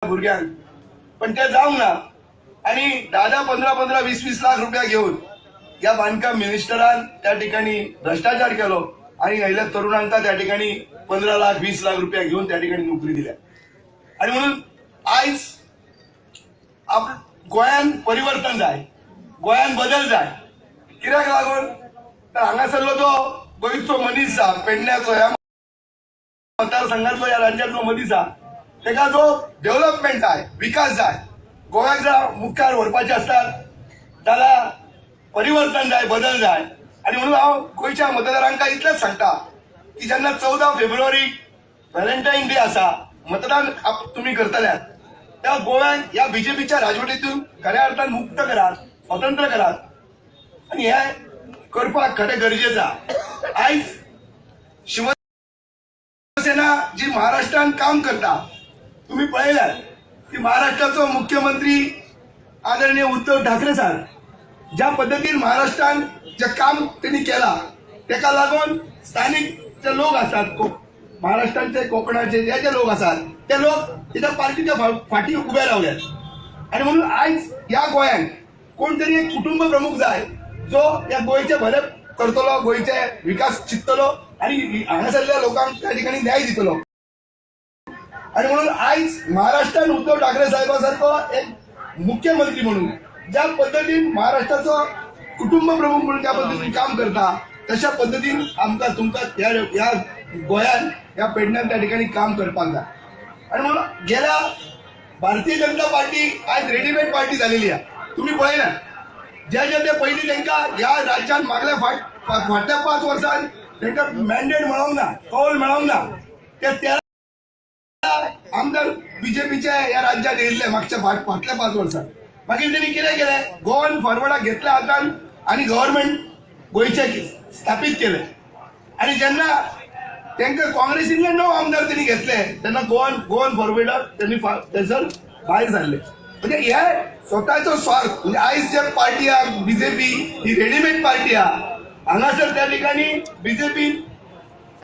भुरग्यांक, पण ते जावंक ना. आणि 10-10, 15-15, 20-20 लाख रुपया घेऊन या बांधकाम मिनिस्टरान त्या ठिकाणी भ्रष्टाचार केलो आणि हयल्या तरुणांका त्या ठिकाणी 15 लाख, 20 लाख रुपया घेऊन त्या ठिकाणी नोकरी दिल्या. आणि म्हणून आयज आप गोंयान परिवर्तन जाय, गोंयान बदल जाय. कित्याक लागून तर हांगासरलो जो गोंयचो मनीस आसा, पेडण्याचो, ह्या मतदारसंघातलो, ह्या राज्यातलो मनीस आसा, तेका जो डेव्हलपमेंट जाय, विकास जाय, गोव्याक जर मुखार व्हरपाचे आसतात जाल्यार परिवर्तन जाय, बदल जाय. आणि म्हणून हांव गोंयच्या मतदारांका इतलेंच सांगता की जेन्ना 14 फेब्रुवारी व्हॅलेंटायन डे आसा, मतदान तुमी करतल्यात त्या गोव्यान ह्या बीजेपीच्या राजवटीतून खऱ्या अर्थान मुक्त करात, स्वतंत्र करात. आणि हे करपाक खरें गरजेचं आहा. आयज शिवसेना जी महाराष्ट्रान काम करता, तुम्ही पळयल्यात की महाराष्ट्राचो मुख्यमंत्री आदरणीय उद्धव ठाकरे साहेब ज्या पद्दतीन महाराष्ट्रान जे काम त्यांनी केला, तेका लागून स्थानिक जे लोक आसात, महाराष्ट्रांचे, कोकणाचे जे जे लोक आसात, ते लोक तेच्या पार्टीच्या फाटी उबे रावल्यात. आणि म्हणून आयज ह्या गोंयांत कोण तरी एक कुटुंब प्रमुख जाय, जो ह्या गोंयचे भले करतलो, गोंयचे विकास चिंततलो आणि हांगासरल्या लोकांक त्या ठिकाणी न्याय दितलो. आणि म्हणून आयज महाराष्ट्रान उद्धव ठाकरे साहेबा सारखो एक मुख्यमंत्री म्हणून ज्या पद्दतीन महाराष्ट्राचो कुटुंब प्रमुख म्हणून ज्या पद्दतीन काम करता, तशा पद्दतीन आमकां तुमकां ह्या ह्या गोंयान, ह्या पेडण्यान त्या ठिकाणी काम करपाक जाय. आणि म्हणून गेल्या भारतीय जनता पार्टी आयज रेडीमेड पार्टी झालेली आहे. तुम्ही पळयला, जे जे ते पयलीं तांकां ह्या राज्यान मागल्या फाटल्या 5 वर्सां तांकां मॅन्डेट मेळोंक ना, कौल मेळोंक ना, ते 13 आमदार बीजेपीचे ह्या राज्यात येयल्ले मागच्या फाटल्या 5 वर्सां. मागीर तेणी कितें केलें? गोवन फॉरवर्डाक घेतल्या हातान आनी गव्हर्मेंट गोंयचें स्थापीत केलें. आनी जेन्ना तांकां काँग्रेसींतले 9 आमदार त्यांनी घेतले, तेन्ना गोवन फॉरवर्डाक त्यांनी थंयसर भायर सरले. म्हणजे हे स्वताचो स्वार्थ. म्हणजे आयज जे पार्टी आहा बीजेपी, ही रेडीमेड पार्टी आहा. हांगासर त्या ठिकाणी बीजेपी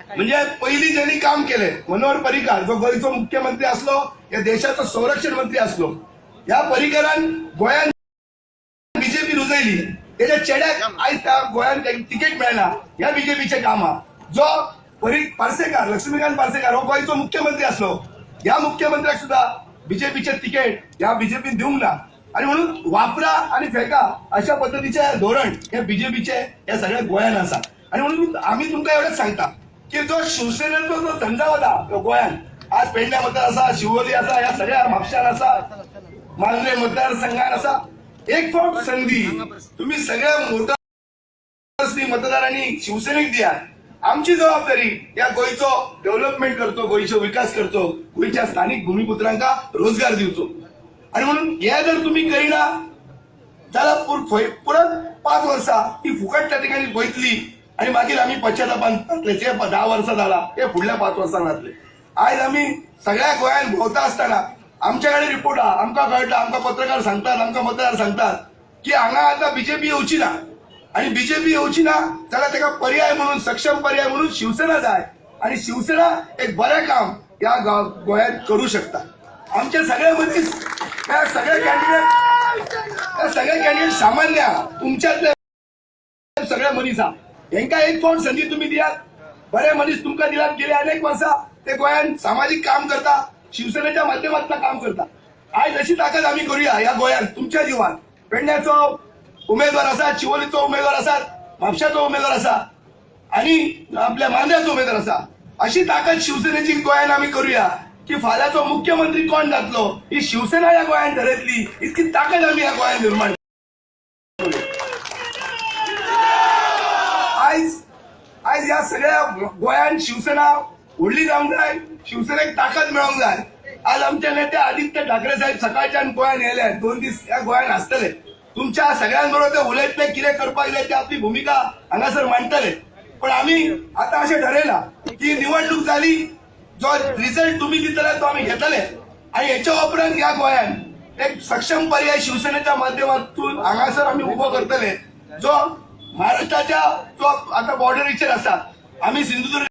म्हणजे पहिली ज्यांनी काम केले, मनोहर पर्रीकार, जो गोंयचो मुख्यमंत्री असलो, या देशाचो संरक्षण मंत्री असलो, ह्या पर्रीकारान गोंयान बीजेपी रुजयली. त्याच्या चेड्याक आयज त्या गोंयान तिकेट मेळना, ह्या बीजेपीचें काम आहा. जो पार्सेकार, लक्ष्मीकांत पार्सेकार, हो गोंयचो मुख्यमंत्री असलो, ह्या मुख्यमंत्र्याक सुद्धा बीजेपीचे तिकेट ह्या बीजेपीन दिवंक ना. आणि म्हणून वापरा आणि फेका अशा पद्दतीचे धोरण हे बीजेपीचे हे सगळ्या गोंयान आसा. आणि म्हणून आम्ही तुमकां एवढेच सांगता की जो शिवसेनेचो जो झंझावात आहा तो गोंयान आज पेडण्या मतदार आसा, शिवोली आसा, ह्या सगळ्या म्हापशान आसा, मांद्रे मतदारसंघात आसा, एक फावट संधी तुम्ही सगळ्या मोटर्सनी मतदारांनी शिवसेनेक दिया. आमची जबाबदारी या गोंयचो डेव्हलपमेंट करचो, गोंयचो विकास करचो, गोंयच्या स्थानिक भूमिपुत्रांका रोजगार दिवचो. आणि म्हणून हे जर तुम्ही करिना जाल्यार परत 5 वर्सां ती फुकट त्या ठिकाणी वयतली आणि मागीर आमी पश्चातापान जातले. जे 10 वर्सां जाला ते फुडल्या 5 वर्सां जातले. आयज आमी सगळ्या गोंयांत भोंवता आसतना आमच्या कडेन रिपोर्ट आहा, आमकां कळटा, आमकां पत्रकार सांगतात, आमकां मतदार सांगतात की हांगा आतां बीजेपी येवची ना. आणि बीजेपी येवची ना जाल्यार ताका पर्याय म्हणून, सक्षम पर्याय म्हणून शिवसेना जाय आणि शिवसेना एक बरें काम ह्या गोंयांत करू शकता. आमचे सगळे मनीस, ह्या सगळे कॅन्डिडेट, ह्या सगळे कॅन्डिडेट सामान्य आहा, तुमच्यातले सगळे मनीस आहा. हेंका एक फावट संधी तुम्ही दियात. बरे मनीस तुमकां दिलात. गेले अनेक वर्सां ते गोंयांत सामाजीक काम करता, शिवसेनेच्या माध्यमातून काम करता. आयज अशी ताकद आमी करूया ह्या गोंयांत तुमच्या जिवान. पेडण्याचो उमेदवार आसा, शिवोलीचो उमेदवार आसा, म्हापशाचो उमेदवार आसा आणि आपल्या मांद्याचो उमेदवार आसा. अशी ताकद शिवसेनेची गोंयांत आमी करूया की फाल्यांचो मुख्यमंत्री कोण जातलो ही शिवसेना ह्या गोंयांत ठरयतली. इतकी ताकद आमी ह्या गोंयांत निर्माण करूया. आयज आयज ह्या सगळ्या गोंयांत शिवसेना व्हडली जावंक जाय, शिवसेनेक ताकद मेळोंक जाय. आज आमचे नेते आदित्य ठाकरे साहेब सकाळच्यान गोंयांत येयले, 2 दीस ह्या गोंयांत आसतले. तुमच्या सगळ्यांबरोबर ते उलयतले, कितें करपाक जाय ते आपली भुमिका हांगासर मांडटले. पण आमी आतां अशें ठरयलां की निवडणूक जाली, जो रिझल्ट तुम्ही दितले तो आमी घेतले आणि हेच्या उपरांत ह्या गोंयांत एक सक्षम पर्याय शिवसेनेच्या माध्यमातून हांगासर आमी उबो करतले, जो महाराष्ट्राच्या जो आता बॉर्डरीचेर आसा. आमी सिंधुदुर्ग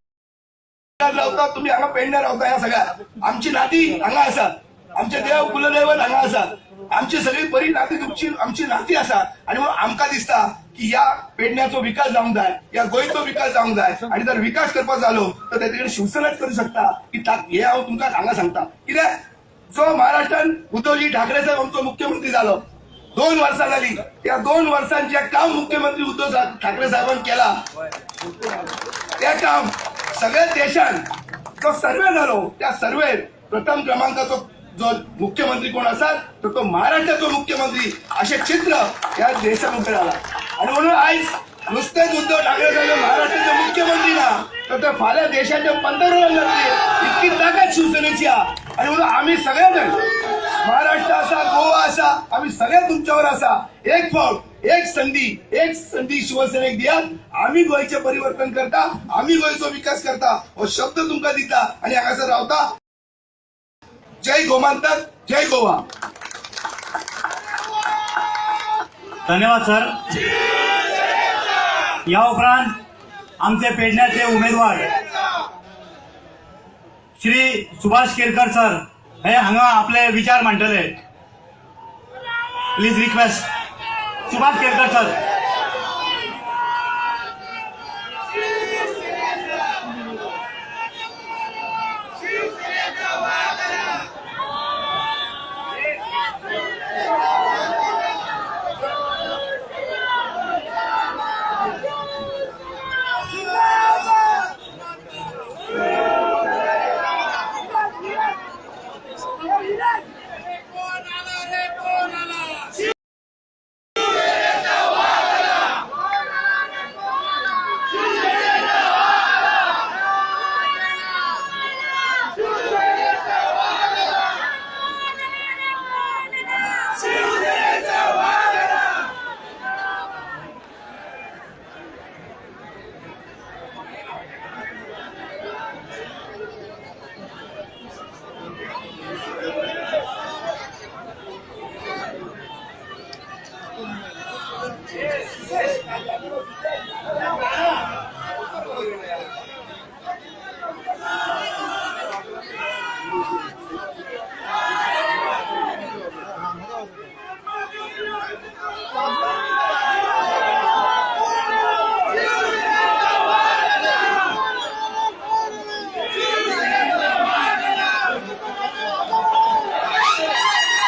रावता, तुम्ही हांगा पेडण्या रावता, ह्या सगळ्या आमची नाती हांगा आसात. आमचे देव कुलदैवत हांगा आसा. आमची सगळी बरी नाती, तुमची आमची नाती आसा. आनी म्हणून आमकां दिसता की ह्या पेडण्याचो विकास जावंक जाय, ह्या गोंयचो विकास जावंक जाय. आनी जर विकास करपाक जालो तर ते कडेन शिवसेनाच करूं शकता की हे हांव तुमकां हांगा सांगता. कित्याक जो महाराष्ट्रान उद्धवजी ठाकरे साहेब आमचो मुख्यमंत्री जालो, 2 वर्सां जाली. त्या 2 वर्सांत जे काम मुख्यमंत्री उद्धव ठाकरे साहेबान केला ते काम सगळ्या देशान जो सर्वे झालो, त्या सर्वेत प्रथम क्रमांकाचो जो मुख्यमंत्री कोण असाल तर तो महाराष्ट्राचो मुख्यमंत्री असे चित्र या देशामुखार आला. आणि म्हणून आयज नुसतेच उद्धव ठाकरे साहेब महाराष्ट्राचे मुख्यमंत्री ना, तर ते फाल्यां देशाचे पंतप्रधान जातले, इतकी ताकद शिवसेनेची हा. आणि म्हणून आम्ही सगळेजण, महाराष्ट्र असा, गोवा असा, आम्ही सगळे तुमच्यावर असा. एक फावट एक संधी, एक संधी शिवसेनेक दियात. आम्ही गोंयचे परिवर्तन करता, आम्ही गोंयचो विकास करता, हो शब्द तुमकां दिता आणि हांगासर रावता. जय गोमांतक, जय गोवा. धन्यवाद सर. या उपरांत आमचे पेडण्याचे उमेदवार श्री सुभाष केरकर सर हे हांगा आपले विचार मांडटले. Please request Subhash Kerkar sir.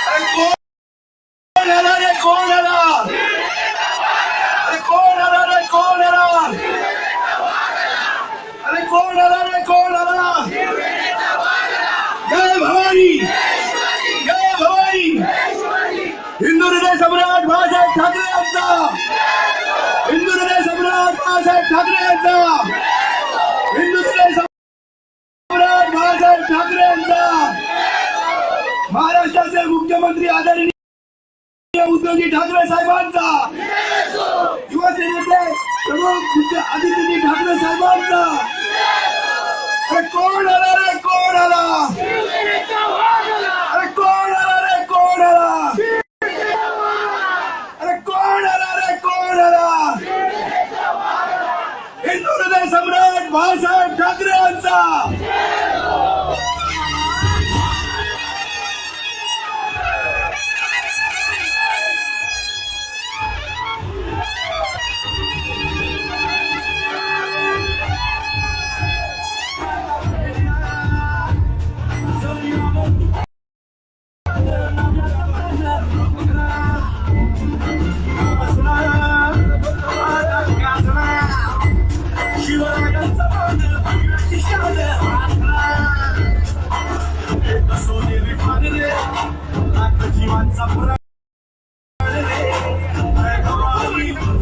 अरे कोण आला रे, कोण आला? अरे कोण आला रे, कोण आला? अरे कोण आला रे, कोण आला? जय भवानी, जय भवानी. हिंदू हृदय सम्राट बाळासाहेब ठाकरे यांचा, हिंदू हृदय सम्राट बाळासाहेब ठाकरे यांचा, हिंदू हृदय सम्राट बाळासाहेब ठाकरे यांचा. महाराष्ट्राचे मुख्यमंत्री आदरणीय उद्धवजी ठाकरे साहेबांचा, युवासेनेचे प्रमुख आदित्यजी ठाकरे साहेबांचा. अरे कोण आला रे, कोण आला? अरे कोण आला रे, कोण आला? अरे कोण आला रे, कोण आला? हिंदू हृदय सम्राट बाळासाहेब ठाकरे यांचा.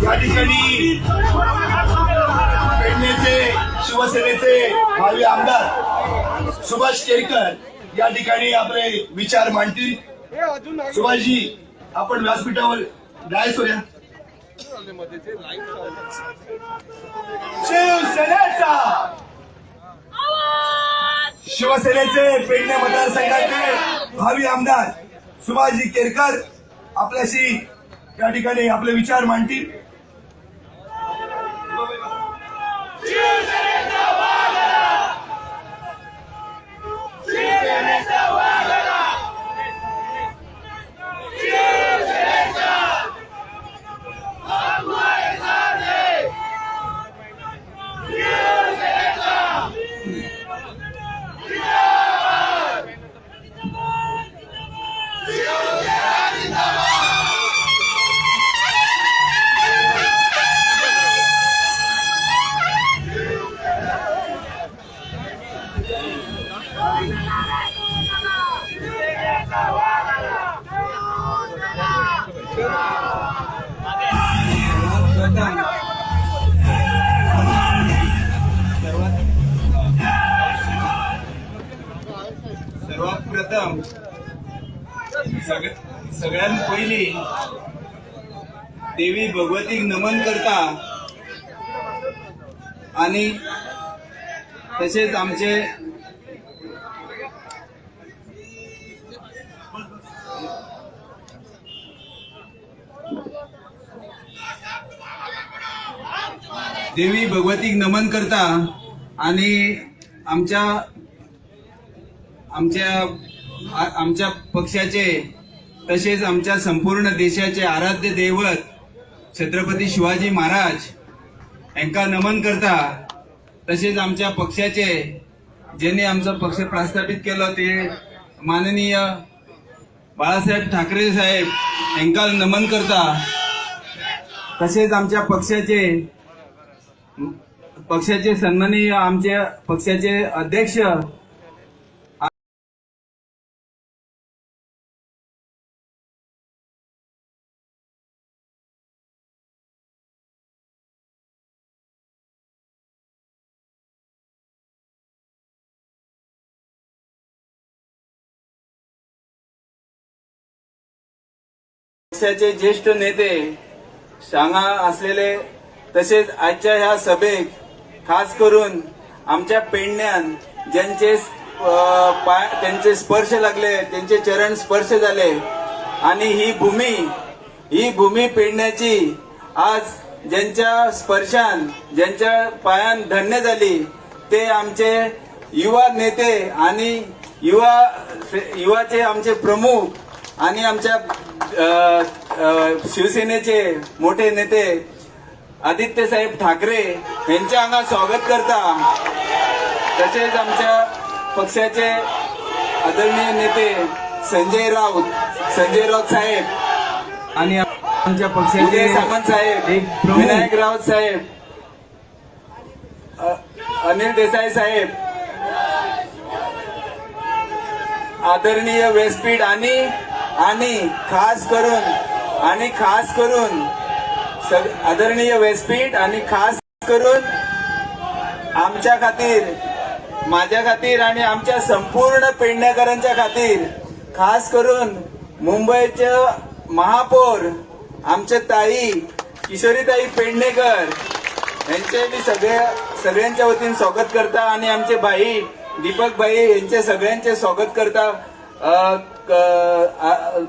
या ठिकाणी पेडणेचे शिवसेनेचे भावी आमदार सुभाष केरकर या ठिकाणी आपले विचार मांडतील. सुभाषजी, आपण व्यासपीठावर जायचो या. शिवसेनेचा, शिवसेनेचे पेडणे मतदारसंघाचे भावी आमदार सुभाषजी केरकर आपल्याशी या ठिकाणी आपले विचार मांडतील. प्रथम सगळ्यात पहिली देवी भगवतीक नमन करता आणि तसेच आमचे देवी भगवतीक नमन करता आणि आमच्या आमच्या आमच्या पक्षाचे तसेच आमच्या संपूर्ण देशाचे आराध्य दैवत छत्रपती शिवाजी महाराज यांका नमन करता. तसेच आमच्या पक्षाचे, ज्यांनी आमचा पक्ष प्रस्थापित केलो ते माननीय बाळासाहेब ठाकरे साहेब यांका नमन करता. तसेच आमच्या पक्षाचे पक्षाचे सन्माननीय आमच्या पक्षाचे अध्यक्ष पक्षाचे ज्येष्ठ नेते सांगा असलेले, तसेच आजच्या ह्या सभेक खास करून आमच्या पेडण्यान ज्यांचे पाय त्यांचे स्पर्श लागले, त्यांचे चरण स्पर्श झाले आणि ही भूमी पेडण्याची आज ज्यांच्या स्पर्शान, ज्यांच्या पायान धन्य झाली, ते आमचे युवा नेते आणि युवाचे आमचे प्रमुख आणि आमच्या अ, अ, शिवसेनेचे मोठे नेते आदित्य साहेब ठाकरे यांच्या हांगा स्वागत करता. तसेच आमच्या पक्षाचे आदरणीय नेते संजय राऊत साहेब आणि आमच्या पक्षाचे उदय सामंत साहेब, एक प्रमुख विनायक राऊत साहेब, अनिल देसाई साहेब, आदरणीय व्यासपीठ आणि आणि खास करून आदरणीय व्यासपीठ आणि खास करून आमच्या खातीर, माझ्या खातीर आणि आमच्या संपूर्ण पेडणेकरांच्या खातीर, खास करून मुंबईचे महापौर आमचे ताई किशोरीताई पेडणेकर यांचे मी सगळ्यांच्या वतीन स्वागत करता आणि आमचे भाई दीपक भाई यांचे सगळ्यांचे स्वागत करता.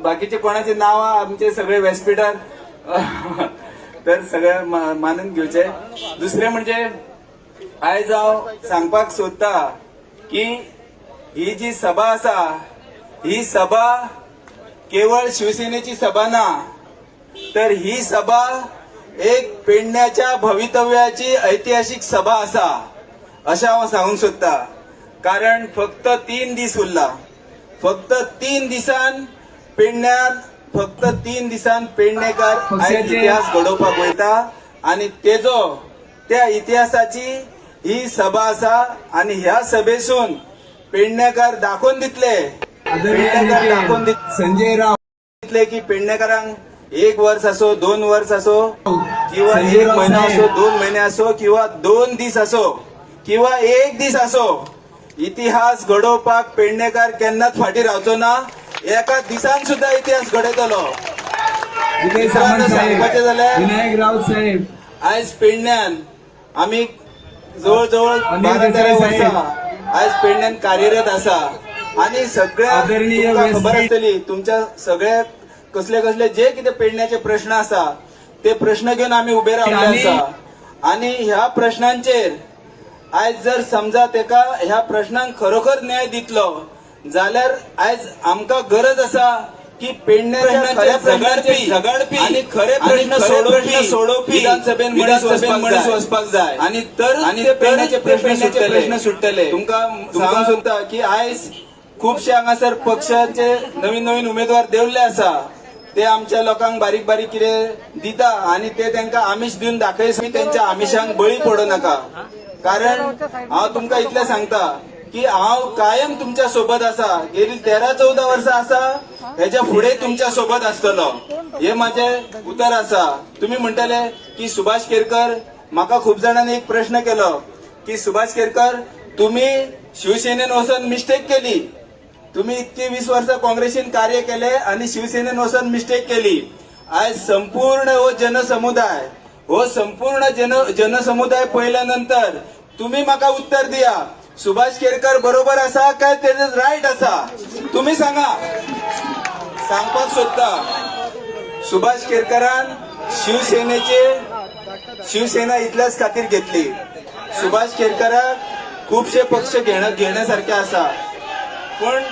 बाकीचे कोणाचे नाव आमचे सगळे व्यासपीठार तर सगळे मानून घेवचे. दुसरे म्हणजे आयज हांव सांगपाक सोदता की ही जी सभा आसा, ही सभा केवळ शिवसेनेची सभा ना, तर ही सभा एक पेडण्याच्या भवितव्याची ऐतिहासिक सभा आसा अशें हांव सांगूंक सोदता. कारण फक्त 3 दीस उरला. फक्त 3 दिसान पेडण्यान, फक्त 3 दिसान पेडणेकर आयज इतिहास घडोवपाक वयता आणि तेजो त्या इतिहासाची ही सभा आसा आणि ह्या सभेसून पेडणेकर दाखोवन दितले, आदरणीय पेडणेकर दाखोवन नेते संजय राऊत दितले की पेडणेकरांक एक वर्स असो, 2 वर्स असो किंवा संजय एक राऊत महिना साहेब. असो, 2 महिने असो किंवा 2 दीस असो किंवा एक दीस असो, इतिहास घडोवपाक पेडणेकर केन्नाच फाटीं रावचो ना. एका दिसान सुद्धा इतिहास घडयतलो. उदय सामंत सांगपाचें साहेब, जाल्यार विनायक राऊत साहेब, आयज पेडण्यान आमी जवळ जवळ अनिल 12 13 देसाई साहेब. वर्सां आयज पेडण्यान कार्यरत आसा आणि सगळ्या आदरणीय तुमकां खबर व्यासपीठ. आसतली, तुमच्या सगळ्या कसले कसले जे कितें पेडण्याचे प्रश्न आसा ते प्रश्न घेवन आमी उबे रावले आसा. आणि ह्या प्रश्नांचेर आयज जर समजा तेका ह्या प्रश्नांक खरोखर न्याय दितलो जाल्यार आयज आमकां गरज आसा की पेडण्याच्या खऱ्या प्रश्नांचे झगडपी आणि खरे प्रश्न सोडोवपी विधानसभेन मनीस वचपाक जाय आणि तर आणि ते पेडण्याचे प्रश्न सुट्टले. तुमकां सांगूंक सोदता की आयज खुबशे हांगासर पक्षाचे नवीन नवीन उमेदवार देंवले आसा. ते आमच्या लोकांक बारीक बारीक कितें दिता आणि ते तांकां आमिश दिवन दाखय. त्यांच्या आमिशांक बळी पडू नाका. कारण हांव तुमकां इतलें सांगता की हांव कायम तुमच्या सोबत आसा. गेली 13-14 वर्सां आसा, हेच्या फुडें तुमच्या सोबत आसतलो, हे माझे उतर आसा. तुम्ही म्हणटले की सुभाष केरकर, म्हाका खूब जाणांनी एक प्रश्न केलो की सुभाष केरकर, तुम्ही शिवसेनेन वचून मिस्टेक केली. तुम्ही इतकी 20 वर्सां काँग्रेसीन कार्य केले आणि शिवसेनेन वचून मिस्टेक केली. आज संपूर्ण हो जनसमुदाय, हो संपूर्ण जनसमुदाय पळयल्या नंतर तुम्ही म्हाका उत्तर दिया, सुभाष केरकर बरोबर आसा काय तेजे रायट आसा? तुम्ही सांगा. सांगपाक सोदता, सुभाष केरकरान शिवसेनेचे शिवसेना इतल्याच खातीर घेतली. सुभाष केरकराक खुबशे पक्ष घेण्यासारखे आसा, पण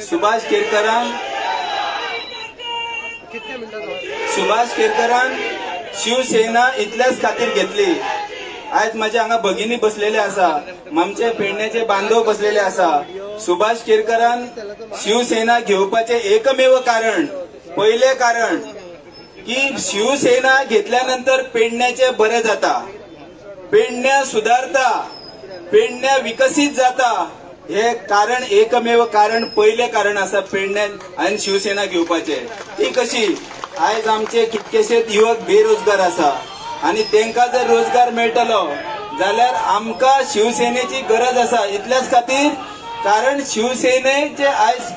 सुभाष केरकरान शिवसेना इतल्याच खातीर घेतली. आयज माझ्या हांगा भगिनी बसलेले आसा, आमचे पेडण्याचे बांधव बसलेले आसा. सुभाष केरकरान शिवसेना घेवपाचे एकमेव कारण, पयले कारण की शिवसेना घेतल्यानंतर पेडण्याचे बरे जाता, पेडण्या सुधारता, पेडण्या विकसीत जाता. हे कारण, एकमेव कारण, पयले कारण आसा पेडण्यात आणि शिवसेना घेवपाचे. ती कशी? आयज आमचे कितकेशेच युवक बेरोजगार आसा आणि तेंका जर रोजगार मेळटलो जाल्यार आमकां शिवसेनेची गरज आसा इतल्याच खातीर. कारण शिवसेनेचे आयज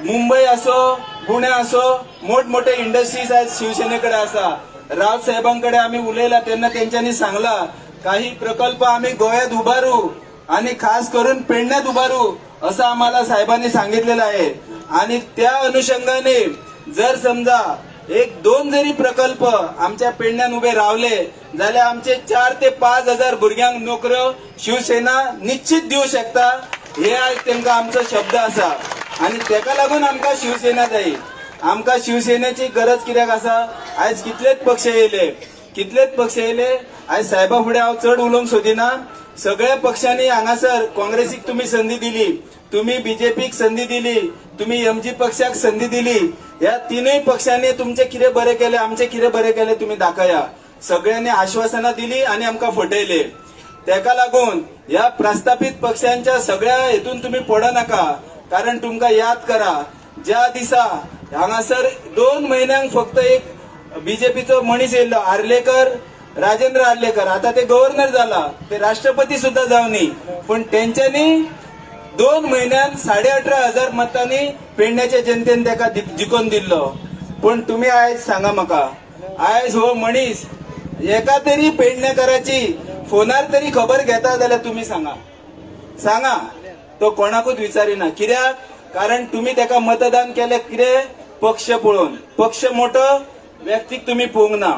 मुंबय असो, पुणे असो, मोठमोठे इंडस्ट्रीज आयज शिवसेनेकडे आसा. राऊत साहेबांकडे आम्ही उलयला तेन्ना तेंच्यांनी सांगला, काही प्रकल्प आम्ही गोव्यात उभारू आणि खास करून पेडण्यात उभारू, असं आम्हाला साहेबांनी सांगितलेलं आहे. आणि त्या अनुषंगाने जर समजा एक दोन जरी प्रकल्प आमच्या पेडण्यात उभे रावले जाल्यार आमचे 4 ते 5 हजार भुरग्यांक नोकऱ्यो शिवसेना निश्चित दिवं शकता. हे आज तेंका आमचो शब्द आसा आणि तेका लागून आमकां शिवसेना जाय. आमकां शिवसेनेची गरज कित्याक आसा? आयज कितलेच पक्ष येयले, कितलेच पक्ष येयले. आयज साहेबा फुडें हांव चड उलोवंक सोदिना. सगळ्या पक्षांनी हांगासर काँग्रेसीक तुम्ही संधी दिली, तुम्ही बीजेपीक संधी दिली, तुम्ही एमजी पक्षाक संधी दिली. ह्या तिनूय पक्षांनी तुमचे कितें बरें केले, आमचे कितें बरें केले, तुम्ही दाखया. सगळ्यांनी आश्वासनां दिली आणि आमकां फटयले. तेका लागून ह्या प्रस्थापित पक्षांच्या सगळ्या हेतून तुम्ही पडनाका. कारण तुमकां याद करा, ज्या दिसा हांगासर 2 म्हयन्यांक फक्त एक बीजेपीचो मनीस येयल्लो, आर्लेकर, राजेंद्र आर्लेकर, आता ते गव्हर्नर जाला, ते राष्ट्रपती सुद्धा जावनी, पण तेंच्यांनी 2 म्हयन्यान 18,500 मतांनी पेडण्याच्या जनतेन तेका जिखोवन दिल्लो. पण तुम्ही आयज सांगा म्हाका, आयज हो मनीस एका तरी पेडणेकराची फोनार तरी खबर घेता जाल्यार तुम्ही सांगा. सांगा, तो कोणाकूच विचारिना. कित्याक? कारण तुम्ही तेका मतदान केलें कितें? पक्ष पळोवन. पक्ष मोठो, व्यक्तीक तुम्ही पळोवंक ना.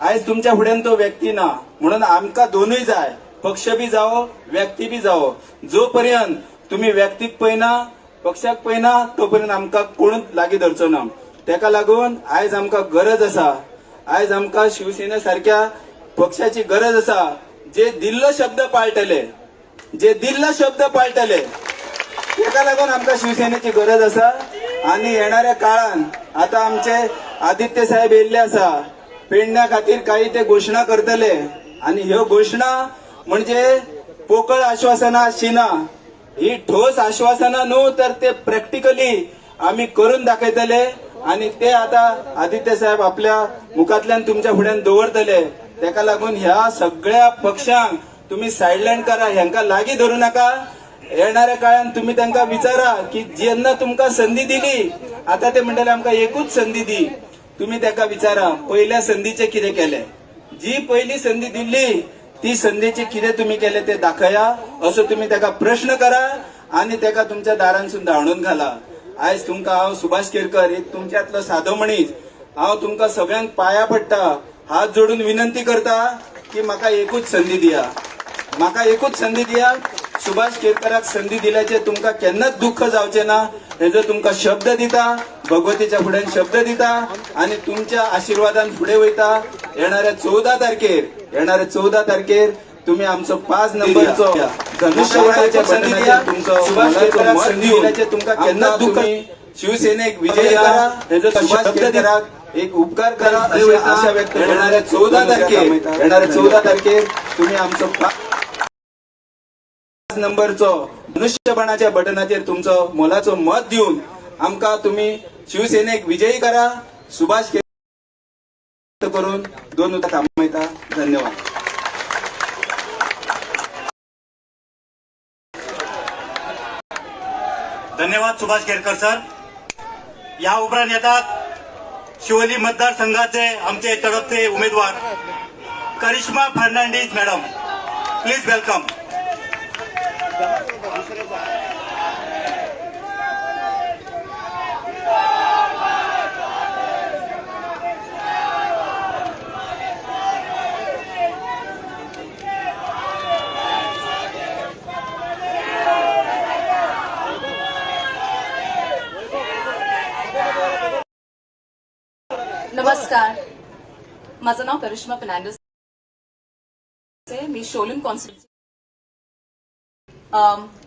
आयज तुमच्या फुड्यान तो व्यक्ती ना. म्हणून आमकां दोनूय जाय, पक्ष बी जावो, व्यक्ती बी जावो. जो पर्यंत तुम्ही व्यक्तीक पळयना, पक्षाक पळयना, तो पर्यंत आमकां कोणूच लागीं धरचो ना. तेका लागून आयज आमकां गरज आसा, आयज आमकां शिवसेने सारक्या पक्षाची गरज आसा, जे दिल्लो शब्द पाळटले, जे दिल्लो शब्द पाळटले. तेका लागून आमकां शिवसेनेची गरज आसा. आणि येणाऱ्या काळान आता आमचे आदित्य साहेब येयल्ले आसा, पेडण्या खातीर काही ते घोशणा करतले. आणि ह्यो घोशणा म्हणजे पोकळ आश्वासनां आसची ना, ही ठोस आश्वासनां न्हू, तर ते प्रॅक्टिकली आमी करून दाखयतले. आणि ते आता आदित्य साहेब आपल्या मुखांतल्यान तुमच्या फुड्यान दवरतले. तेका लागून ह्या सगळ्या पक्षांक तुम्ही सायडलायन करा, ह्यांका लागीं धरू नाका. येणाऱ्या काळात तुम्ही तांकां विचारा की जेन्ना तुमकां संधी दिली, आता ते म्हणटले आमकां एकूच संधी दी. तुम्ही ताका विचारा, पयल्या संधीचे कितें केले? जी पहिली संधी दिली, ती संधीचे कितें तुम्ही केले ते दाखया, असो तुम्ही ताका प्रश्न करा आणि ताका तुमच्या दारांसून धांवडून घाला. आयज तुमकां हांव सुभाष केरकर, एक तुमच्यातलो सादो मनीस, हांव तुमकां सगळ्यांक पाया पडटा, हात जोडून विनंती करता की म्हाका एकूच संधी दिया, म्हाका एकूच संधी दिया. सुभाष केरकराक संधी दिल्याचे तुमकां केन्नाच दुःख जावचें ना, हेजो तुमकां शब्द दिता, भगवतीच्या फुड्यान शब्द दिता आणि तुमच्या आशिर्वादान फुडें वयता. येणाऱ्या 14 तारखेर, येणाऱ्या 14 तारखेर तुम्ही आमचो 5 नंबरचो धनुष्यबाणाच्या संधी दिया. तुमचो सुभाष केरकराक संधी दिल्याचे तुमकां केन्नाच दुःख, शिवसेनेक विजयी करा, हेजो सुभाष केरकराक एक उपकार करा अशी आशा व्यक्त. येणाऱ्या 14 तारखेर, येणाऱ्या 14 तारखेर तुम्ही आमचो 5 नंबरचो धनुष्यबाणाच्या बटनाचेर तुमचो मोलाचो मत दिवन आमकां तुम्ही शिवसेनेक विजयी करा. सुभाष करून दोन उतरां थांबयता. धन्यवाद. धन्यवाद सुभाष केरकर सर. या उपरांत येतात शिवली मतदारसंघाचे आमचे तडफचे उमेदवार करिश्मा फर्नांडिस मॅडम. Please welcome. नमस्कार, माझं नाव करिश्मा फर्नांडिस आहे. मी शोलूम कॉन्स्टिट्युन्सी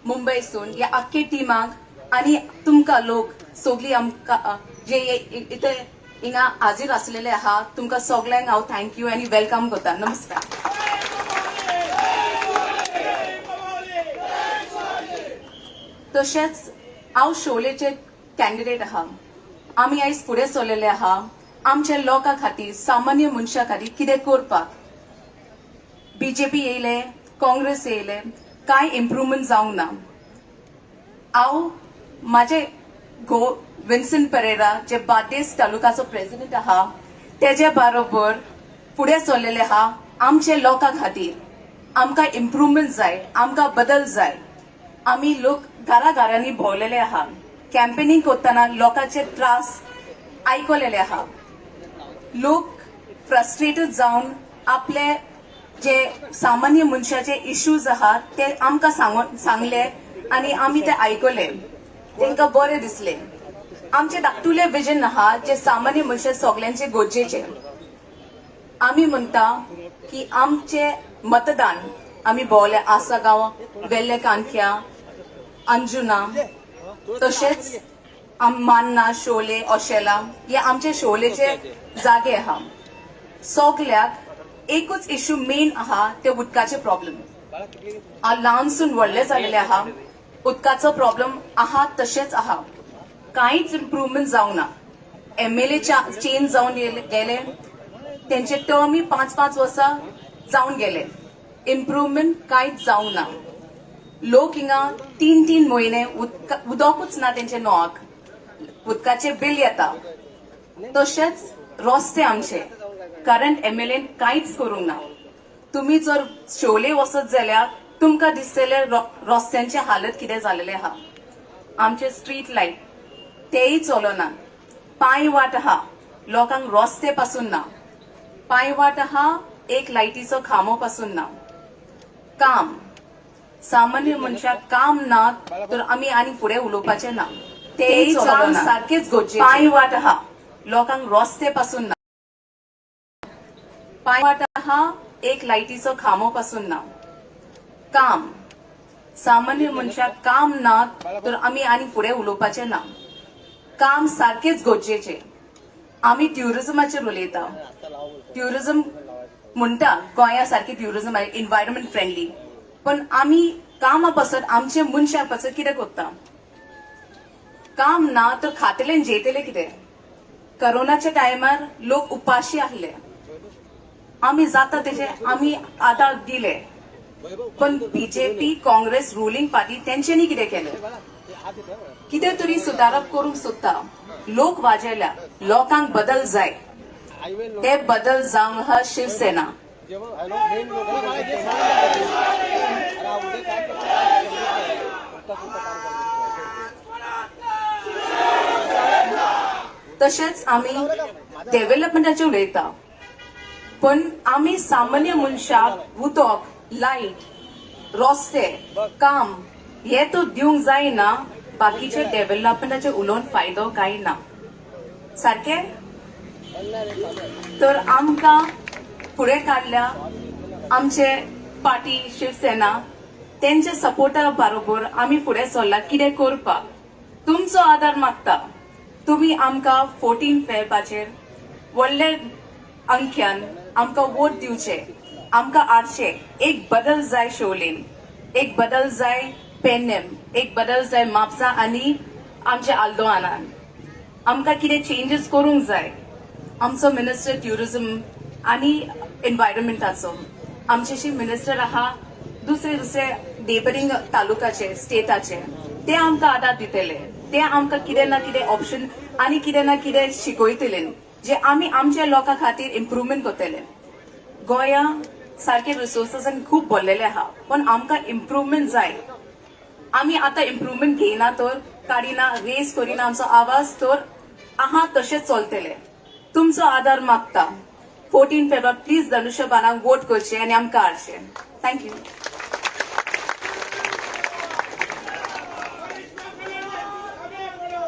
मुंबईसून ह्या आख्खे टिमाक आनी तुमकां लोक सोगली आमकां जे इथे हिंगा हाजीर आसलेले आहा, तुमकां सगल्यांक हांव thank you आनी welcome करता. नमस्कार. तशेंच हांव शोलेचे कॅन्डिडेट आहा. आमी आयज फुडें सरलेले आहा आमच्या लोकां खातीर, सामान्य मनशां खातीर कितें करपाक. बीजेपी येयले, काँग्रेस येयले, कांय इम्प्रुवमेंट जावंक ना. हांव म्हाजे घोव विन्सन परेरा, जे बार्देस तालुकाचो प्रेसिडेंट आहा, तेजे बरोबर फुडें सरलेले आहा आमच्या लोकां खातीर. आमकां इम्प्रुवमेंट जाय, आमकां बदल जाय. आमी लोक घरा घरांनी भोंवलेले आहा, कॅम्पेनिंग करतना लोकांचे त्रास आयकलेले आहा. लोक फ्रस्ट्रेटेड जावन आपले जे सामान्य मनशाचे इश्यूज आहात ते आमकां सांगले आनी आमी ते आयकले. तांकां बरें दिसले. आमचे धाकटुले विजन आहा जे सामान्य मनशा सगल्यांचे गरजेचे. आमी म्हणटा की आमचे मतदान, आमी भोंवले आसागांव, वेल्ले कानख्या, अंजुना, तशेंच मान्ना, शोले, ओशेला, हे आमचे शोलेचे जागे आहा. सगल्याक एकूच इश्यू मेन आहा, ते उदकाचे प्रॉब्लेम. हांव ल्हानसून व्हडले जालेले आहा, उदकाचो प्रॉब्लेम आहा तशेंच आहा, कांयच इम्प्रुवमेंट जावंक ना. एमएलए चेंज जावन गेले, तेंचे टर्मूय 5-5 वर्सां जावन गेले, इम्प्रुवमेंट कांयच जावंक ना. लोक हिंगा 3-3 म्हयने उदकूच ना तेंच्या नळाक, उदकाचे बील येता. तशेंच रस्ते आमचे करंट एमएलएन कांयच करूंक ना. तुमी जर शोले वचत जाल्यार तुमकां दिसतले रस्त्यांची हालत कितें जालेले आहा. आमचे स्ट्रीट लायट तेय चलना. पांय वाट आहा, लोकांक रस्ते पासून ना. पांय वाट आहा, एक लायटीचो खांबो पासून ना. काम, सामान्य मनशाक काम ना तर आमी आनी फुडें उलोवपाचें ना. तेय काम सारकेच गरजेचे. पांय वाट आहा, लोकांक रस्ते पासून ना. पांय वाट आहा, एक लायटीचो खांबो पासून ना. काम, सामान्य मनशाक काम ना तर आमी आनी फुडें उलोवपाचें ना. काम सारकेच गरजेचे. आमी ट्युरिझमाचेर उलयता. ट्युरिझम म्हणटा गोंया सारकें ट्युरिझम एनवायरमेंट फ्रेंडली, पण आमी कामा पासत, आमचे मनशां पासत कितें करता? काम ना तर खातले आनी जेयतले कितें? करोनाच्या टायमार लोक उपाशी आहले. आमी जाता तेजे आमी आदार दिले, पण बीजेपी, काँग्रेस रुलिंग पार्टी तेंच्यांनी कितें केलें? कितें तरी सुदारप करूंक सोदता. लोक वाजेल्या, लोकांक बदल जाय. ते बदल जावंक आहा शिवसेना. तशेंच आमी डेव्हलपमेंटाचेर उलयता, पण आमी सामान्य मनशाक उदक, लायट, रस्ते, काम हे तर दिवंक जायना. बाकीचे डेव्हलपमेंटाचेर उलोवन फायदो कांय ना. सारकें तर आमकां फुडें काडल्या आमचे पार्टी शिवसेना, तेंच्या सपोर्टा बरोबर आमी फुडें सरला कितें करपाक. तुमचो आदार मागता. तुमी आमकां 14 फेबाचेर व्हडले अंख्यान आमकां वोट दिवचे, आमकां हाडचे. एक बदल जाय शोलेन, एक बदल जाय पेडणेम, एक बदल जाय म्हापसा आनी आमच्या आल्दोआनान. आमकां कितें चेंजीस करूंक जाय. आमचो मिनिस्टर ट्युरिझम आनी एनवायरमेंटाचो, आमचेशी मिनिस्टर आहा दुसरे दुसरे नेबरींग तालुकाचे, स्टेटाचे. ते आमकां आदार दितले, ते आमकां कितें ना कितें ऑप्शन आनी कितें ना कितें शिकयतले जे आमी आमच्या लोकां खातीर इम्प्रुवमेंट करतले. गोंया सारके रिसोर्सेसान खूब भरलेले आहा, पण आमकां इम्प्रुवमेंट जाय. आमी आतां इम्प्रुवमेंट घेयना तर, काडिना, रेज करिना आमचो आवाज तर आहा तशेंच चलतले. तुमचो आदार मागता. 14 फेब्रुवारी प्लीज धनुष्यबाणाक वोट करचे आनी आमकां हाडचे. Thank you.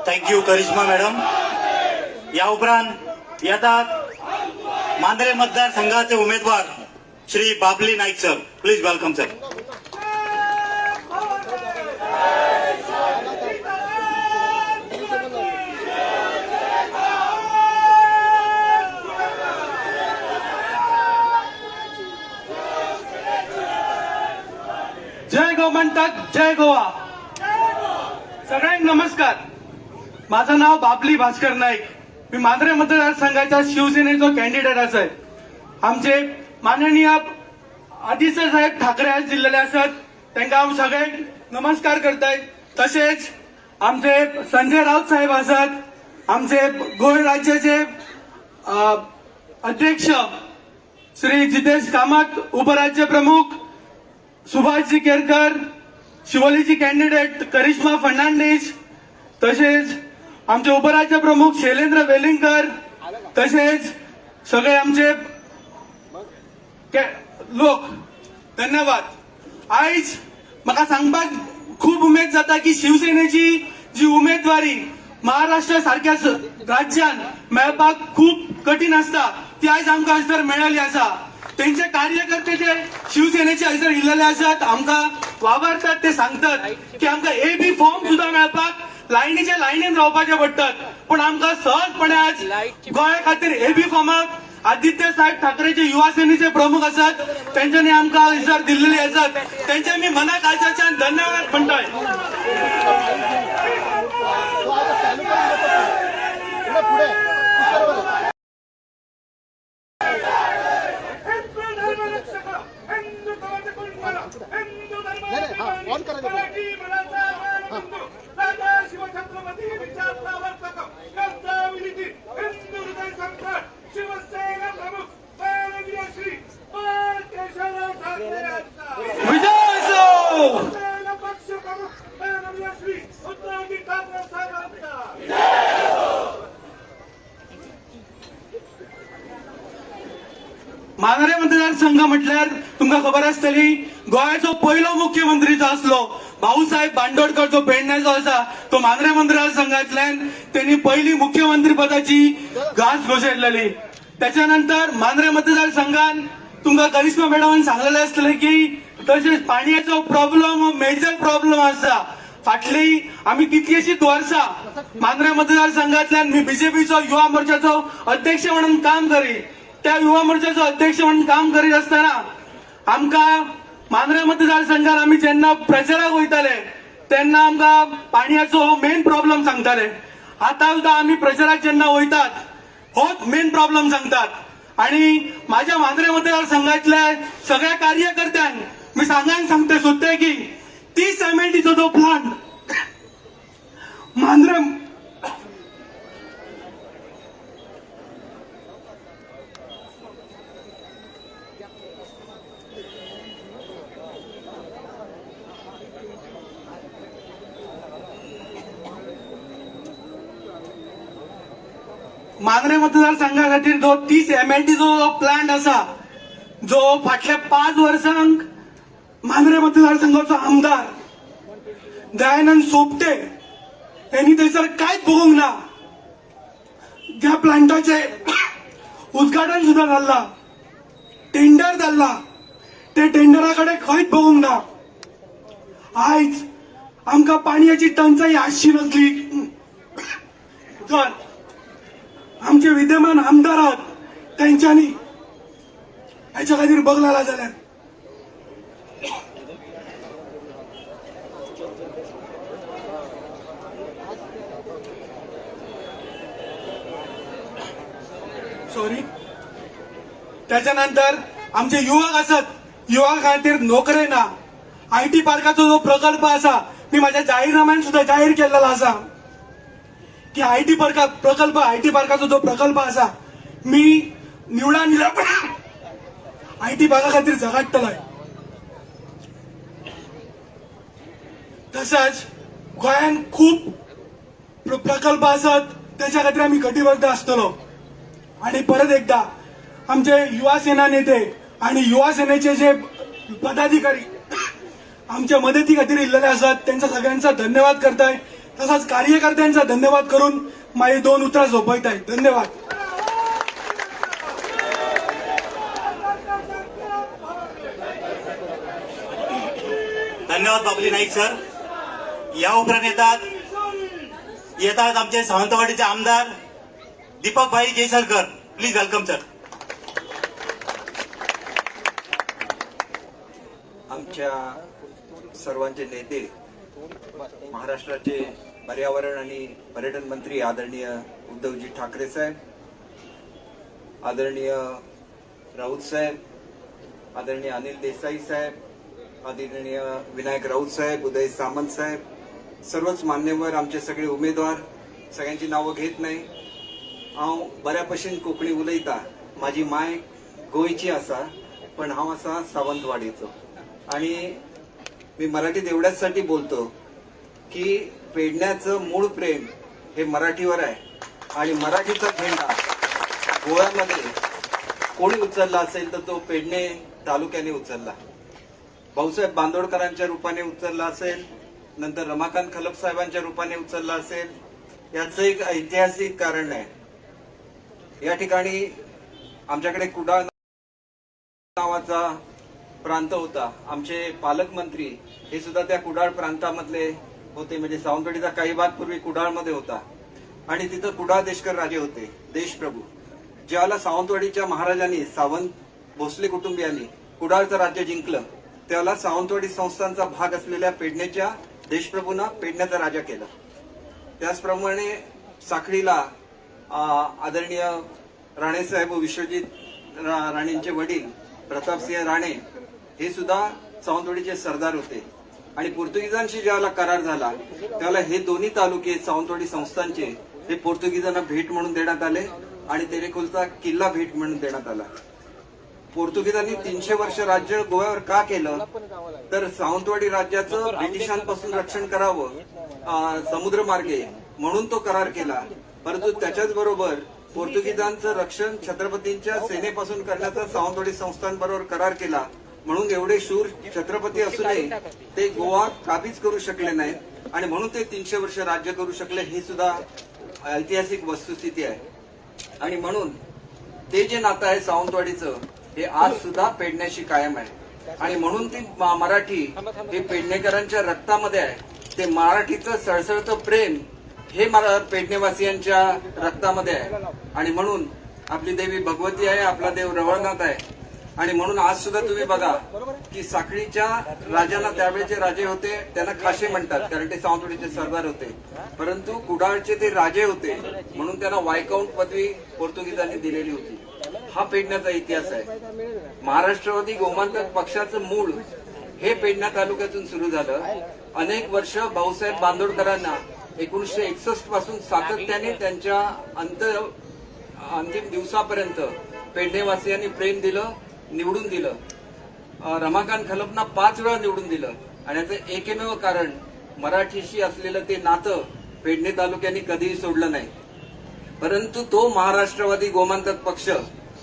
Thank you Karishma madam. या उपरांत येतात मांद्रे मतदारसंघाचे उमेदवार Shri Babli Naik sir. Please welcome sir. जय गोमंतक, जय गोवा. सगळ्यांना नमस्कार. माझं नाव बाबली भास्कर नाईक. मी मांद्रे मतदारसंघाच्या शिवसेनेचो कॅन्डिडेट आसाय. आमचे माननीय आदित्य साहेब ठाकरे आज दिल्लेले आसात, तांकां हांव सगळ्यांक नमस्कार करताय. तशेंच आमचे संजय राऊत साहेब आसात, आमचे गोंय राज्याचे अध्यक्ष श्री जितेश कामत, उपराज्य प्रमुख सुभाषजी केरकर, शिवोलीची कॅन्डिडेट करिश्मा फर्नांडीस, तसेच आमचे उपराज्य प्रमुख शैलेंद्र वेलिंगकर, तसेच सगळे आमचे लोक. धन्यवाद. आयज म्हाका सांगपाक खूब उमेद जाता की शिवसेनेची जी उमेदवारी महाराष्ट्र सारख्या राज्यान मेळपाक खूब कठीण आसता, ती आयज आमकां हयसर मेळ्ळी आसा. तेंचे कार्यकर्ते जे शिवसेनेचे हयसर इल्लेले आसात, आमकां वावरतात, ते सांगतात की आमकां ए बी फॉर्म सुद्दां मेळपाक लायनीच्या लायनीन रावपाचे पडटात, पूण आमकां सहजपणे आज गोंया खातीर ए बी फॉर्माक आदित्य साहेब ठाकरेचे युवा सेनेचे प्रमुख आसात, तेंच्यांनी आमकां हयसर दिल्लेले आसात. तेंचे मी मना काळजाच्यान धन्यवाद म्हणटाय. मांद्रे मतदारसंघ म्हटल्यार तुमकां खबर आसतली, गोंयाचो पयलो मुख्यमंत्री जो आसलो भाऊसाहेब बांदोडकर, जो पेडण्याचो आसा, तो मांद्रे मतदारसंघांतल्यान त्यांनी पहिली मुख्यमंत्री पदाची घास घोशेटलेली. त्याच्यानंतर मांद्रे मतदारसंघान तुमकां करिश्मा मॅडमान सांगलेलें आसतलें की तशेंच पाणयाचो प्रॉब्लम हो मेजर प्रॉब्लम आसा. फाटली आमी कितलीशींच वर्सां मांद्रे मतदारसंघांतल्यान मी बीजेपीचो युवा मोर्चाचो अध्यक्ष म्हणून काम करी. त्या युवा मोर्चाचो अध्यक्ष म्हणून काम करीत असताना आमकां मांद्रे मतदारसंघात आमी जेन्ना प्रचाराक वयताले तेन्ना आमकां पाणयाचो हो मेन प्रॉब्लम सांगताले. आतां सुद्दां आमी प्रचाराक जेन्ना वयतात होच मेन प्रॉब्लम सांगतात. आणि माझ्या मांद्रे मतदारसंघातल्या सगळ्या कार्यकर्त्यांक मी सांगायला सांगते सोदते की 30 MLDचो जो प्लांट मांद्रे मांद्रे मतदारसंघा खातीर जो 30 MLD जो प्लांट आसा, जो फाटल्या 5 वर्सांक मांद्रे मतदारसंघाचो आमदार दयानंद सोपटे यांनी थंयसर कांयच बघूंक ना. ज्या प्लांटाचे उद्घाटन सुद्दां जाल्लां, टेंडर जाल्लां, ते टेंडरा कडेन खंयच बघूंक ना. आयज आमकां पाणयाची टंचाई आसची नासली तर आमचे विद्यमान आमदार आहात तेंच्यांनी हेच्या खातीर बगलाला जाल्यार सॉरी. त्याच्यानंतर आमचे युवक आसात, युवकां खातीर नोकरे ना. IT पार्काचो जो प्रकल्प आसा मी माझ्या जाहीरनाम्यान सुद्धा जाहीर केलेला आसा की IT पार्का प्रकल्प, IT पार्काचो जो प्रकल्प आसा मी निवडान दिला IT पार्का खातीर झगडटलोय. तसंच गोंयांत खूब प्रकल्प आसात त्याच्या खातीर आमी कटिबद्ध आसतलो. आणि परत एकदा आमचे युवा सेना नेते आणि युवा सेनेचे जे पदाधिकारी आमच्या मदती खातीर इल्लेले आसात त्यांचा सगळ्यांचा धन्यवाद करताय. तसाच कार्यकर्त्यांचा धन्यवाद करून माझी 2 उतरां सोपयताय. धन्यवाद. धन्यवाद बाबली नाईक सर. या उपरांत येतात आमचे सावंतवाडीचे आमदार दीपक भाई केसरकर. Please welcome sir. आमच्या सर्वांचे नेते, महाराष्ट्राचे पर्यावरण आणि पर्यटन मंत्री आदरणीय उद्धवजी ठाकरे साहेब, आदरणीय राऊत साहेब, आदरणीय अनिल देसाई साहेब, आदरणीय विनायक राऊत साहेब, उदय सामंत साहेब, सर्वच मान्यवर, आमचे सगळे उमेदवार, सगळ्यांची नावं घेत नाही. हांव बऱ्या भशेन कोंकणी उलयता. माझी माय गोंयची आसा पण हांव आसा सावंतवाडीचो. आणि मी मराठीत एवढ्याचसाठी बोलतो की पेडण्याचं मूळ प्रेम हे मराठीवर आहे आणि मराठीचा झेंडा गोव्यामध्ये कोणी उचलला असेल तर तो पेडणे तालुक्याने उचलला. भाऊसाहेब बांदोडकरांच्या रूपाने उचलला असेल, नंतर रमाकांत खलप साहेबांच्या रूपाने उचलला असेल. याचं एक ऐतिहासिक कारण आहे. या ठिकाणी आमच्याकडे कुडाळ नावाचा प्रांत होता. आमचे पालकमंत्री हे सुद्धा त्या कुडाळ प्रांतामधले होते. म्हणजे सावंतवाडीचा काही भाग पूर्वी कुडाळमध्ये होता आणि तिथं कुडाळ देशकर राजे होते, देशप्रभू. ज्याला सावंतवाडीच्या महाराजांनी, सावंत भोसले कुटुंबियांनी कुडाळचं राज्य जिंकलं, त्याला सावंतवाडी संस्थांचा भाग असलेल्या पेडणेच्या देशप्रभूंना पेडण्याचा राजा केलं. त्याचप्रमाणे साखळीला आदरणीय राणेसाहेब व विश्वजित राणेंचे वडील प्रतापसिंह राणे हे सुद्धा सावंतवाडीचे सरदार होते. आणि पोर्तुगीजांशी ज्यावेळेला करार झाला त्यावेळेला हे दोन्ही तालुके सावंतवाडी संस्थांचे हे पोर्तुगीजांना भेट म्हणून देण्यात आले आणि तेरेखोलचा किल्ला भेट म्हणून देण्यात आला. पोर्तुगीजांनी 300 वर्ष राज्य गोव्यावर का केलं तर सावंतवाडी राज्याचं ब्रिटिशांपासून रक्षण करावं समुद्रमार्गे म्हणून तो करार केला. परंतु त्याच्याच बरोबर पोर्तुगीजांचं रक्षण छत्रपतींच्या सेनेपासून करण्याचा सावंतवाडी संस्थांबरोबर करार केला. म्हणून एवढे शूर छत्रपती असूनही ते गोवा काबीज करू शकले नाहीत आणि म्हणून ते 300 वर्ष राज्य करू शकले. ही सुद्धा ऐतिहासिक वस्तुस्थिती आहे. आणि म्हणून ते जे नातं आहे सावंतवाडीचं हे आज सुद्धा पेडण्याशी कायम आहे. आणि म्हणून ती मराठी हे पेडणेकरांच्या रक्तामध्ये आहे. ते मराठीचं सळसळतं प्रेम हे पेडणेवासियांच्या रक्तामध्ये आहे. आणि म्हणून आपली देवी भगवती आहे, आपला देव रवळनाथ आहे. आणि म्हणून आज सुद्धा तुम्ही बघा की साखळीच्या राजांना त्यावेळेचे राजे होते त्यांना खाशे म्हणतात, कारण ते सावंतवाडीचे सरदार होते. परंतु कुडाळचे ते राजे होते म्हणून त्यांना वायकाउंट पदवी पोर्तुगीजांनी दिलेली होती. हा पेडण्याचा इतिहास आहे. महाराष्ट्रवादी गोमांतक पक्षाचं मूळ हे पेडणा तालुक्यातून सुरू झालं. अनेक वर्ष भाऊसाहेब बांदोडकरांना 1961 पासून सातत्याने त्यांच्या अंतिम दिवसापर्यंत पेडणेवासियांनी प्रेम दिलं, निवडून दिलं. रमाकांत खलपना 5 वेळा निवडून दिलं. आणि याचं एकमेव कारण मराठीशी असलेलं ते नातं पेडणे तालुक्याने कधीही सोडलं नाही. परंतु तो महाराष्ट्रवादी गोमांतक पक्ष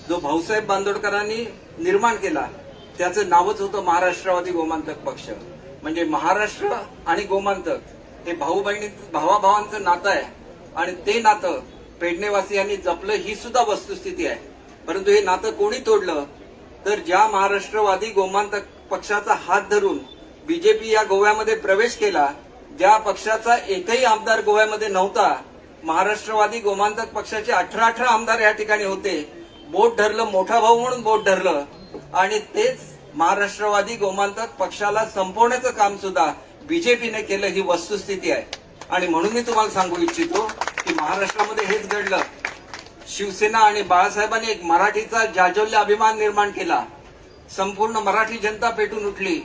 जो भाऊसाहेब बांदोडकरांनी निर्माण केला त्याचं नावच होतं महाराष्ट्रवादी गोमांतक पक्ष. म्हणजे महाराष्ट्र आणि गोमांतक हे भाऊ बहिणी भावाभावांचं नातं आहे आणि ते नातं पेडणेवासियांनी जपलं ही सुद्धा वस्तुस्थिती आहे. परंतु हे नातं कोणी तोडलं तर ज्या महाराष्ट्रवादी गोमांतक पक्षाचा हात धरून बीजेपी या गोव्यामध्ये प्रवेश केला, ज्या पक्षाचा एकही आमदार गोव्यामध्ये नव्हता, महाराष्ट्रवादी गोमांतक पक्षाचे 18-18 आमदार या ठिकाणी होते. बोट धरलं, मोठा भाऊ म्हणून बोट धरलं आणि तेच महाराष्ट्रवादी गोमांतक पक्षाला संपवण्याचं काम सुद्धा बीजेपीने केलं, ही वस्तुस्थिती आहे. आणि म्हणून मी तुम्हाला सांगू इच्छितो की महाराष्ट्रामध्ये हेच घडलं. शिवसेना आणि बाळासाहेबांनी एक मराठीचा जाज्वल्य अभिमान निर्माण केला, संपूर्ण मराठी जनता पेटून उठली.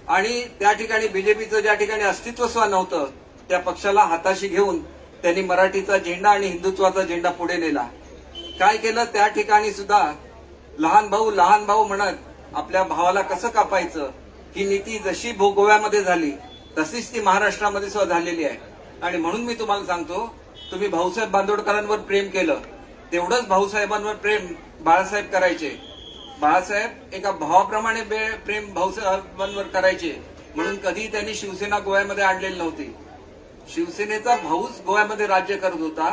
आणि त्या ठिकाणी बीजेपीचं ज्या ठिकाणी अस्तित्व सुद्धा नव्हतं त्या पक्षाला हाताशी घेऊन त्यांनी मराठीचा झेंडा आणि हिंदुत्वाचा झेंडा पुढे नेला. काय केलं त्या ठिकाणी सुद्धा लहान भाऊ लहान भाऊ म्हणत आपल्या भावाला कसं कापायचं ही नीती जशी गोव्यामध्ये झाली तशीच ती महाराष्ट्रामध्ये सुद्धा झालेली आहे. आणि म्हणून मी तुम्हाला सांगतो, तुम्ही भाऊसाहेब बांदोडकरांवर प्रेम केलं तेवढंच भाऊसाहेबांवर प्रेम बाळासाहेब करायचे. बाळासाहेब एका भावाप्रमाणे प्रेम भाऊसाहेबांवर करायचे, म्हणून कधी त्यांनी शिवसेना गोव्यामध्ये आणलेली नव्हती. शिवसेनेचा भाऊच गोव्यामध्ये राज्य करत होता,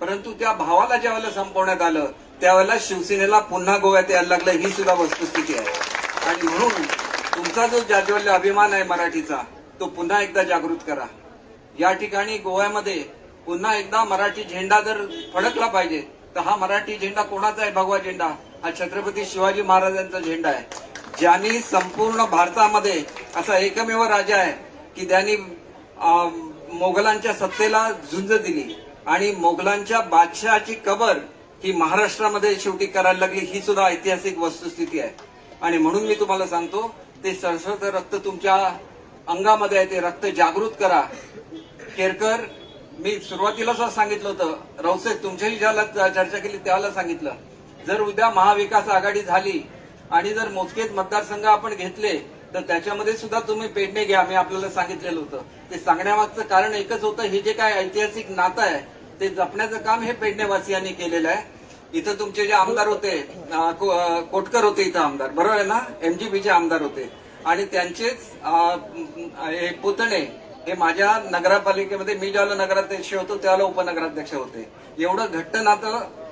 परंतु त्या भावाला ज्यावेळेला संपवण्यात आलं त्यावेळेला शिवसेनेला पुन्हा गोव्यात यायला लागलं. ही सुद्धा वस्तुस्थिती आहे. आणि म्हणून तुमचा जो जाज्वल्य अभिमान आहे मराठीचा तो पुन्हा एकदा जागृत करा. या ठिकाणी गोव्यामध्ये पुन्हा एकदा मराठी झेंडा जर फडकला पाहिजे तर हा मराठी झेंडा कोणाचा आहे? भगवा झेंडा हा छत्रपती शिवाजी महाराजांचा झेंडा आहे, ज्यांनी संपूर्ण भारतामध्ये असा एकमेव राजा आहे की ज्यांनी मोगलांच्या सत्तेला झुंज दिली आणि मोगलांच्या बादशहाची कबर ही महाराष्ट्रामध्ये शेवटी करायला लागली. ही सुद्धा ऐतिहासिक वस्तुस्थिती आहे. आणि म्हणून मी तुम्हाला सांगतो, ते सरसरतं रक्त तुमच्या अंगामध्ये आहे, ते रक्त जागृत करा. केरकर, मी सुरुवातीला सुद्धा सांगितलं होतं, राऊतसाहेब तुमच्याही ज्याला चर्चा केली त्याला सांगितलं, जर उद्या महाविकास आघाडी झाली आणि जर मोजकेच मतदारसंघ आपण घेतले तर त्याच्यामध्ये सुद्धा तुम्ही पेडणे घ्या. मी आपल्याला सांगितलेलं होतं. ते सांगण्यामागचं कारण एकच होतं, हे जे काय ऐतिहासिक नातं आहे ते जपण्याचं काम हे पेडणेवासियांनी केलेलं आहे. इथं तुमचे जे आमदार होते, कोटकर होते इथं आमदार, बरोबर आहे ना, एमजीपीचे आमदार होते आणि त्यांचेच पुतणे हे माझ्या नगरपालिकेमध्ये मी ज्यावेळेला नगराध्यक्ष होतो त्यावेळेला उपनगराध्यक्ष होते. एवढं घट्ट नातं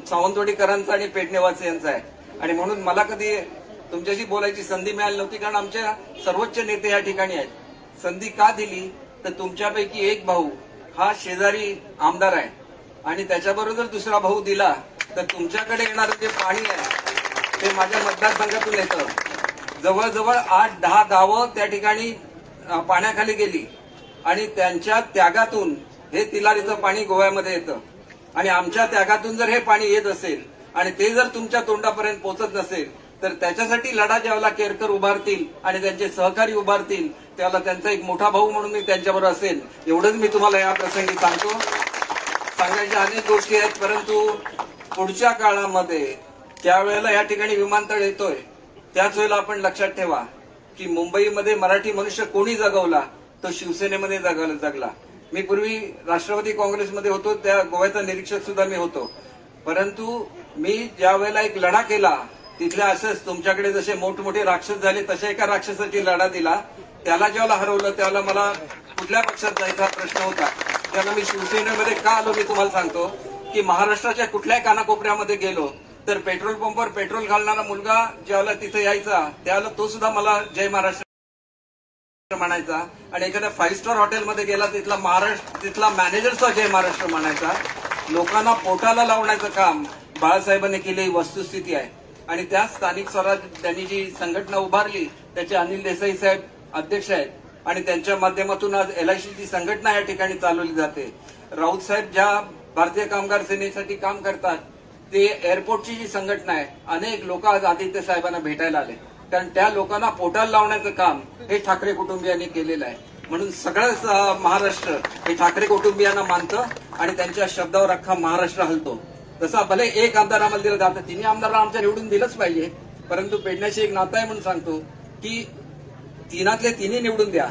सावंतवाडीकरांचं आणि पेडणेवासियांचं आहे. आणि म्हणून मला कधी तुमच्याशी बोलायची संधी मिळाली नव्हती, कारण आमच्या सर्वोच्च नेते या ठिकाणी आहेत. संधी का दिली तर तुमच्यापैकी एक भाऊ हा शेजारी आमदार आहे आणि त्याच्याबरोबर दुसरा भाऊ दिला तर तुमच्याकडे येणारं जे पाणी आहे ते माझ्या मतदारसंघातून येतं. जवळजवळ 8-10 गावं त्या ठिकाणी पाण्याखाली गेली आणि त्यांच्या त्यागातून हे तिलारीचं पाणी गोव्यामध्ये येतं. आणि आमच्या त्यागातून जर हे पाणी येत असेल आणि ते जर तुमच्या तोंडापर्यंत पोहोचत नसेल तर त्याच्यासाठी लढा ज्यावेळेला केरकर उभारतील आणि त्यांचे सहकारी उभारतील त्याला त्यांचा एक मोठा भाऊ म्हणून मी त्यांच्याबरोबर असेल, एवढंच मी तुम्हाला या प्रसंगी सांगतो. सांगायच्या अनेक गोष्टी आहेत, परंतु पुढच्या काळामध्ये ज्या वेळेला या ठिकाणी विमानतळ येतोय त्याच वेळेला आपण लक्षात ठेवा की मुंबईमध्ये मराठी मनुष्य कोणी जगवला तो शिवसेनेमध्ये जगला. मी पूर्वी राष्ट्रवादी काँग्रेसमध्ये होतो, त्या गोव्याचा निरीक्षक सुद्धा मी होतो, परंतु मी ज्या वेळेला एक लढा केला तिथल्या असंच तुमच्याकडे जसे मोठमोठे राक्षस झाले तशा एका राक्षसाची लढा दिला, त्याला ज्यावेळेला हरवलं त्यावेळेला मला कुठल्या पक्षात जायचा प्रश्न होता. त्याला मी शिवसेनेमध्ये का आलो मी तुम्हाला सांगतो की महाराष्ट्राच्या कुठल्याही कानाकोपऱ्यामध्ये गेलो तर पेट्रोल पंपवर पेट्रोल घालणारा मुलगा ज्यावेळेला तिथे यायचा त्यावेळेला तो सुद्धा मला जय महाराष्ट्र म्हणायचा आणि एखाद्या 5 स्टार हॉटेलमध्ये गेला तिथला मॅनेजर सुद्धा जय महाराष्ट्र म्हणायचा. लोकांना पोटाला लावण्याचं काम बाळासाहेबांनी केली, वस्तुस्थिती आहे. आणि त्या स्थानिक स्वराज त्यांनी जी संघटना उभारली त्याचे अनिल देसाई साहेब अध्यक्ष आहेत आणि त्यांच्या माध्यमातून आज LICची संघटना या ठिकाणी चालवली जाते. राऊत साहेब ज्या भारतीय कामगार सेनेसाठी काम करतात ते एअरपोर्टची जी संघटना आहे, अनेक लोक आज आदित्य साहेबांना भेटायला आले, कारण त्या लोकांना पोटाला लावण्याचं काम हे ठाकरे कुटुंबियांनी केलेलं आहे. म्हणून सगळंच महाराष्ट्र हे ठाकरे कुटुंबियांना मानतं आणि त्यांच्या शब्दावर अख्खा महाराष्ट्र हलतो. तसा भले एक आमदार आम्हाला दिला जातं, तिन्ही आमदारांना आमच्या निवडून दिलंच पाहिजे, परंतु पेडण्याशी एक नातं आहे म्हणून सांगतो की तिनातले तिन्ही निवडून द्या,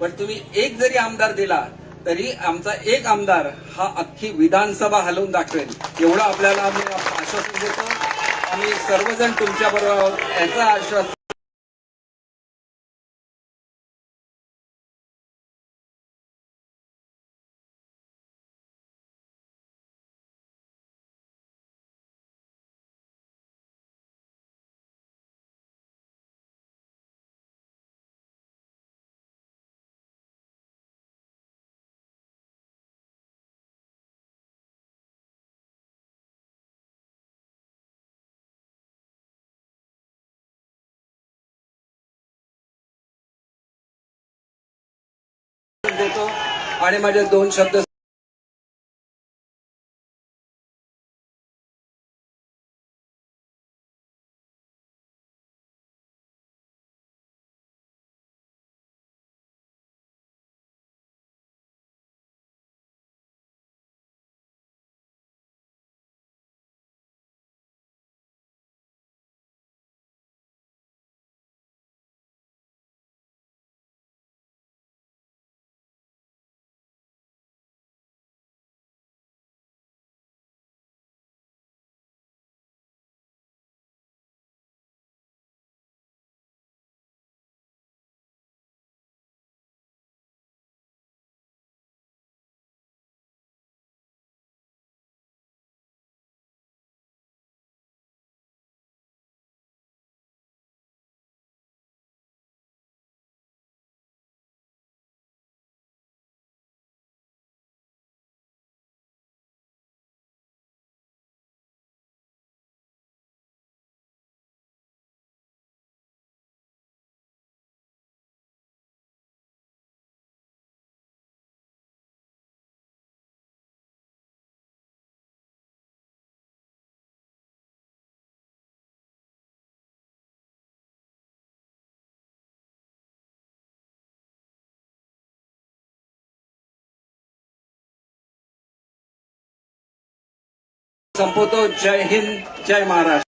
पण तुम्ही एक जरी आमदार दिला तरी आमचा एक आमदार हा अख्खी विधानसभा हलवून दाखवेल, एवढं आपल्याला आम्ही आश्वासन देतो. आम्ही सर्वजण तुमच्या बरोबर आहोत याचा आश्वासन देतो. आणि माझे 2 शब्द संपवतो. जय हिंद, जय महाराष्ट्र.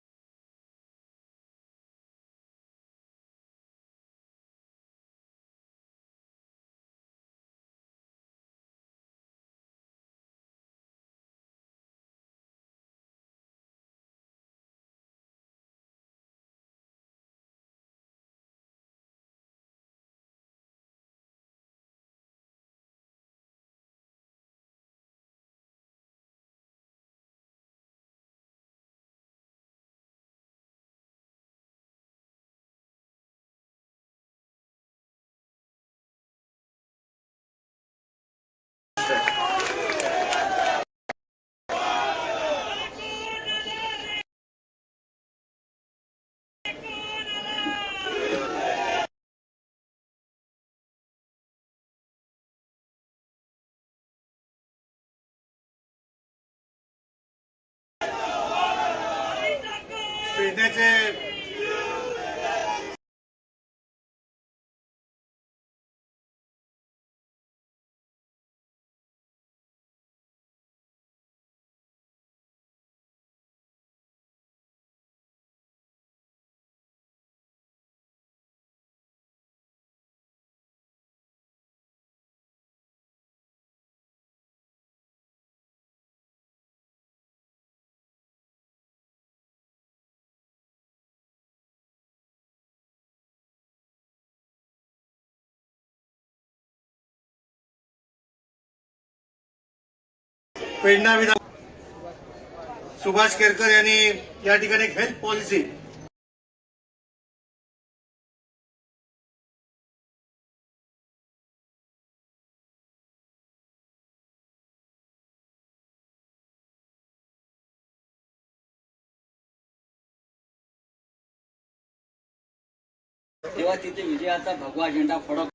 पेडण्याचे पेडणा विधान सुभाष केरकर यांनी या ठिकाणी एक हेल्थ पॉलिसी तेव्हा तिथे विजयाचा भगवा झेंडा फडक